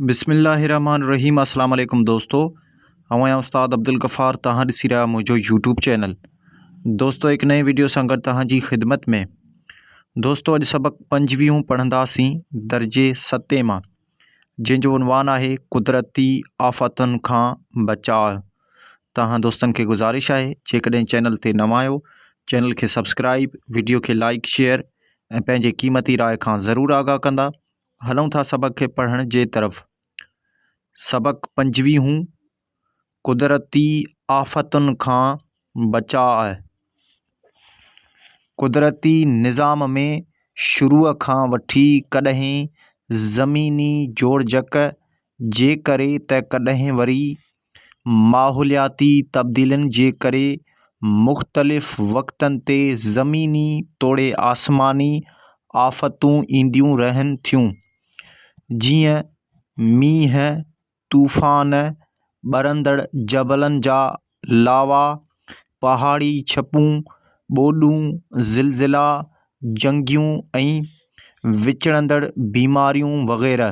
بسم الله الرحمن الرحيم السلام عليڪم دوستو آئون آهيان استاد عبدالغفار توهان ڏسي رهيا منهنجو يوٽيوب چينل دوستو هڪ نئين ويڊيو سان گڏ توهان جي خدمت ۾ دوستو اڄ سبق پنجويهون پڙهنداسين درجي ستين مان جنهن جو عنوان آهي قدرتي آفتن کان بچاء توهان دوستن کي گذارش آهي جيڪڏهن چينل تي نوان آهيو چينل کي سبسڪرائب ويڊيو کي لائڪ شيئر ۽ پنهنجي قيمتي راء کان ضرور آگاهه ڪندا هلون ٿا سبق کي پڙهڻ جي طرف. سبق پنجويهون، قدرتي آفتن کان بچاء. قدرتي نظام ۾ شروع کان وٺي ڪڏهن زميني جوڙجڪ جي ڪري ته ڪڏهن وري ماحولياتي تبديلين جي ڪري مختلف وقتن تي زميني توڙي آسماني آفتون اينديون رهن ٿيون، جيئن مينهن، طوفان، ٻرندڙ جبلن جا لاوا، پهاڙي ڇپون، ٻوڏون، زلزلا، جنگيون ۽ وچڙندڙ بيماريون وغيره.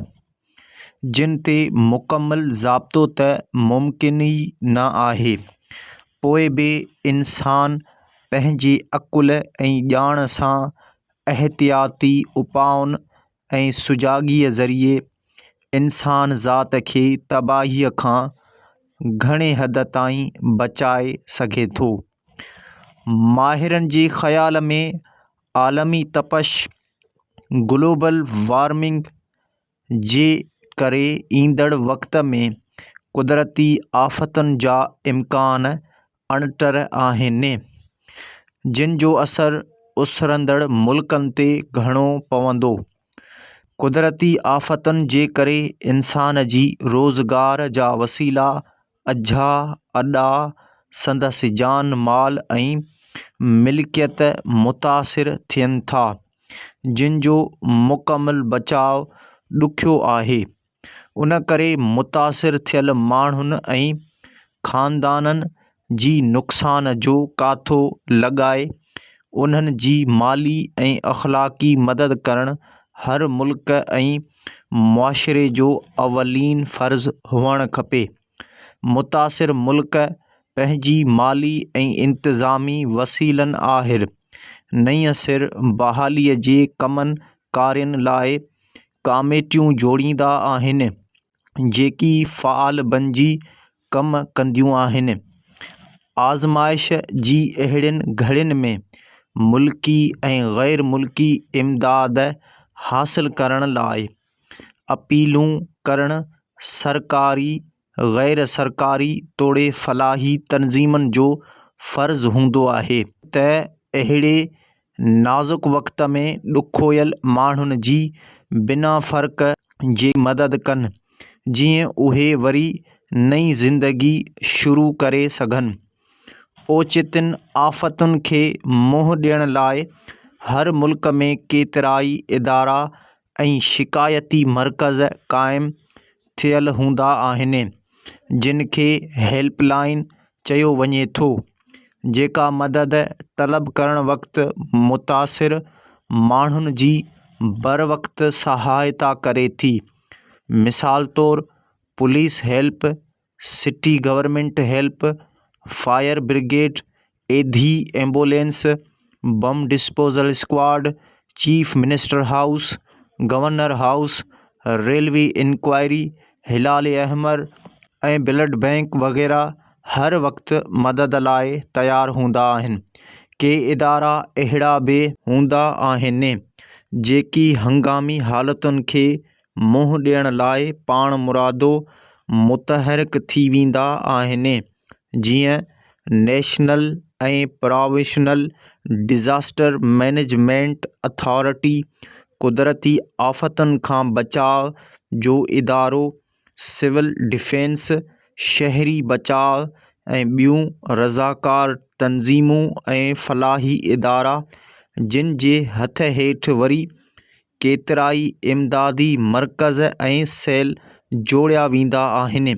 جن تي مڪمل ضابطو ته ممڪن ئي نه آهي، پوء به انسان پنهنجي عقل ۽ ڄاڻ سان احتياطي اپائن ۽ سجاڳيء ذريعي انسان ذات کي تباهيء کان گهڻي حد تائين بچائي سگهي ٿو. ماهرن جي خيال ۾ عالمي تپش، گلوبل وارمنگ، جي ڪري ايندڙ وقت ۾ قدرتي آفتن جا امڪان اڻٽر آهن، جن جو اثر اسرندڙ ملڪن تي گهڻو پوندو. قدرتي آفتن جي ڪري انسان جي روزگار جا وسيلا، اجها اڏا، سندس جان مال ۽ ملڪيت متاثر ٿين ٿا. جن جو مڪمل بچاء ڏکيو آهي، ان ڪري متاثر ٿيل ماڻهن ۽ خاندانن جي نقصان جو ڪاٿو لڳائي انهن جي مالي ۽ اخلاقي مدد ڪرڻ هر ملڪ ۽ معاشري جو اولين فرض هئڻ کپي. متاثر ملڪ پنهنجي مالي ۽ انتظامي وسيلن آهر نئين سر بحاليء جي ڪمن ڪارين لاء ڪاميٽيون جوڙيندا آهن، جيڪي فعال بنجي ڪم ڪنديون آهن. آزمائش جي اهڙين گهڙين ۾ ملڪي ۽ غير ملڪي امداد حاصل ڪرڻ لاء اپيلون ڪرڻ سرڪاري، غير سرڪاري توڙي فلاحي تنظيمن جو فرض هوندو آهي ته اهڙي نازڪ وقت ۾ ڏکويل ماڻهن جي بنا فرق جي مدد ڪن جيئن اهي وري نئين زندگي شروع ڪري سگهن. اوچتين آفتن کي منهن ڏيڻ لاء هر ملڪ ۾ ڪيترائي ادارا ۽ شڪايتي مرڪز قائم ٿيل هوندا آهن، جن کي هيلپ لائن چيو وڃي ٿو، جيڪا مدد طلب ڪرڻ وقت متاثر ماڻهن جي بروقت سهائتا ڪري ٿي. مثال طور police help, city government help, fire brigade, Edhi ambulance, bomb disposal squad, chief minister house, governor house, railway inquiry, Hilal Ahmar ۽ blood bank وغيره هر وقت مدد لاء تيار هوندا آهن. ڪي ادارا اهڙا به هوندا آهن، جيڪي هنگامي حالتن کي منهن ڏيڻ لاء پاڻمرادو متحرڪ ٿي ويندا آهن، جيئن national ۽ provincial disaster management authority, قدرتي آفتن کان بچاء جو ادارو، سول ڊفينس، شهري بچاء ۽ ٻيون رضاڪار تنظيمون ۽ فلاحي ادارا، جن جي هٿ هيٺ وري ڪيترائي امدادي مرڪز ۽ سيل جوڙيا ويندا آهن.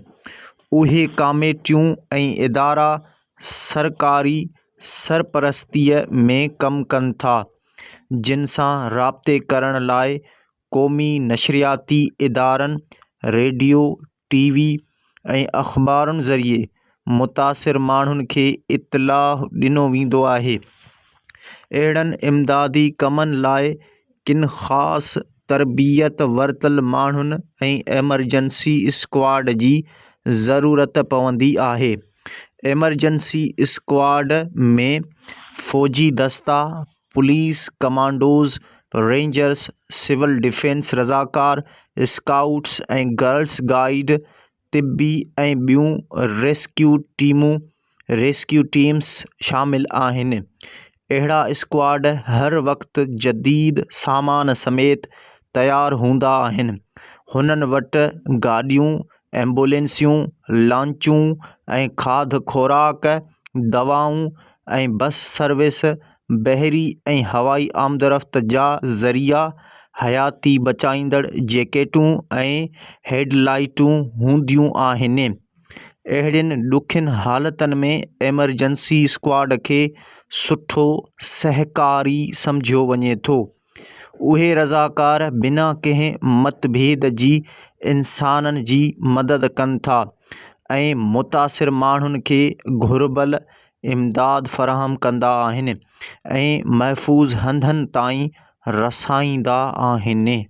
اهي ڪاميٽيون ۽ ادارا سرڪاري سرپرستيء ۾ ڪم ڪن ٿا، جن سان رابطي ڪرڻ لاء قومي نشرياتي ادارن، ريڊيو، ٽي وي ۽ اخبارن ذريعي متاثر ماڻهن کي اطلاع ڏنو ويندو آهي. اهڙن امدادي ڪمن لاءِ ڪن خاص تربيت ورتل ماڻهن ۽ ايمرجنسي اسڪواڊ جي ضرورت پوندي آهي. ايمرجنسي اسڪواڊ ۾ فوجي دستا، police commandos, rangers, civil defence رضاڪار، اسڪائوٽس ۽ گرلس گائيڊ، طبي ۽ ٻيون ريسڪيو ٽيمون، Rescue Teams، شامل آهن. اهڙا اسڪواڊ هر وقت جديد سامان سميت تيار هوندا آهن. هنن وٽ گاڏيون، ايمبولينسيون، لانچون ۽ کاڌ خوراڪ، دوائون ۽ بس سروس، بحري ۽ هوائي آمدرفت جا ذريعا، حياتي بچائيندڙ جيڪيٽون ۽ هيڊ لائيٽون هونديون آهن. اهڙين ڏکين حالتن ۾ ايمرجنسي اسڪواڊ کي سٺو سهڪاري سمجهيو وڃي ٿو. اهي رضاڪار بنا ڪنهن متڀيد جي انسانن جي مدد ڪن ٿا ۽ متاثر ماڻهن کي گهربل امداد فراهم ڪندا آهن ۽ محفوظ هنڌن تائين رسائيندا آهن.